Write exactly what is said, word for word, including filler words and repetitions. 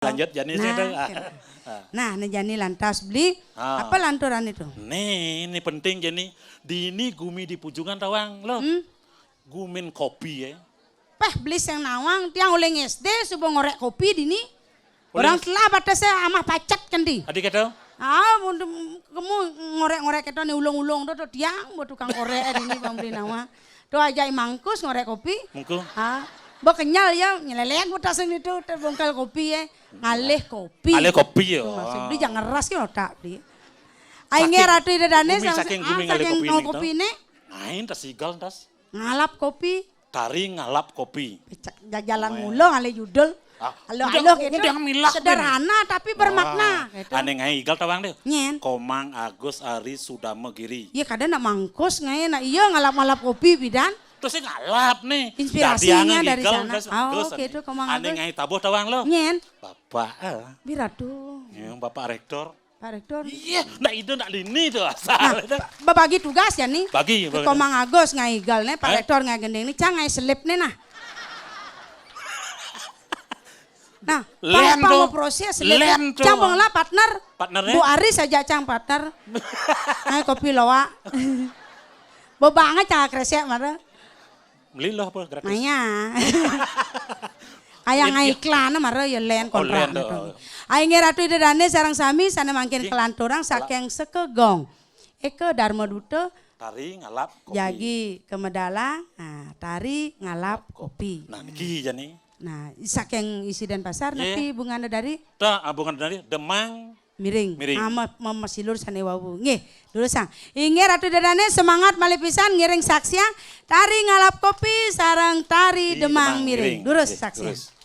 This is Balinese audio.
Lanjut, jani nah, saya tahu. Nah, nah, jani lantas beli. Ah. Apa lanturan itu? Nih, ini penting jani. Di ini gumi di Pujungan tawang loh. Hmm? Gumin kopi ya. Peh, beli yang nawang, tiang oleh S D, subuh ngorek kopi di ini. Orang telah batasnya amah pacet kan di. Adik kata? Ah, kamu ngorek-ngorek kita nih ulung-ulung tuh, tuh tiang buat tukang korek di ini bang beli nawang. Tuh aja mangkus ngorek kopi. Mungku. Ah, bo kenyal ya, nyelelek buat taseng itu, terbongkal kopi ya. Ngalih kopi. Ngalih kopi ya. Tuh, maksud beli jangan ngeras ke otak beli. Ainge Ratu Ida Dane saking gumi ngalih kopi ini. Ain tas igal tas. Ngalap kopi. Tari ngalap kopi. Jalan mula ngalih judul. Halo-halo gitu. Sederhana tapi bermakna. Gitu. Ane ngai igal tawang deh. Nyen. Komang Agus Ari Sudama Giri. Iya kada nak mangkus ngai nak iya ngalap-ngalap kopi bidan. Terus ngalap nih. Inspirasinya dari sana. Oh, gitu, Komang Agus. Ane ngai tabuh tawang lo. Nyen. Bapak. Biratu. Ya, Bapak Rektor. Pak Rektor. Iya, ndak itu ndak lini tuh asal. Nah, bagi tugas ya nih. Bagi. Komang Agus ngaigal nih, Pak Rektor ngagendeng nih, cang ngai selip nih nah. Nah, pang proses selip. Cang bang lah partner. Partner. Bu Ari saja cang partner. Ngai kopi loa. Bo banget cang kresek mara. Beli loh apa gratis? Maya. Ayang iklan mara ya len kontrak. Ainge Ratu Ida Dane sareng sami sane mangkin kelanturang saking Sekegong. Eka Dharma Duta. Tari ngalap kopi. Jagi Kemedala. Nah, tari ngalap kopi. Nah, niki jani. Nah, saking isi dan pasar nanti bungana dari. Tah, bungana dari Demang Miring. Miring. Ah, masilur sane wawu. Nggih, durusang. Inggih Ratu Ida Dane semangat malih pisan ngiring saksiang tari ngalap kopi sareng tari Demang Miring. Durus saksiang.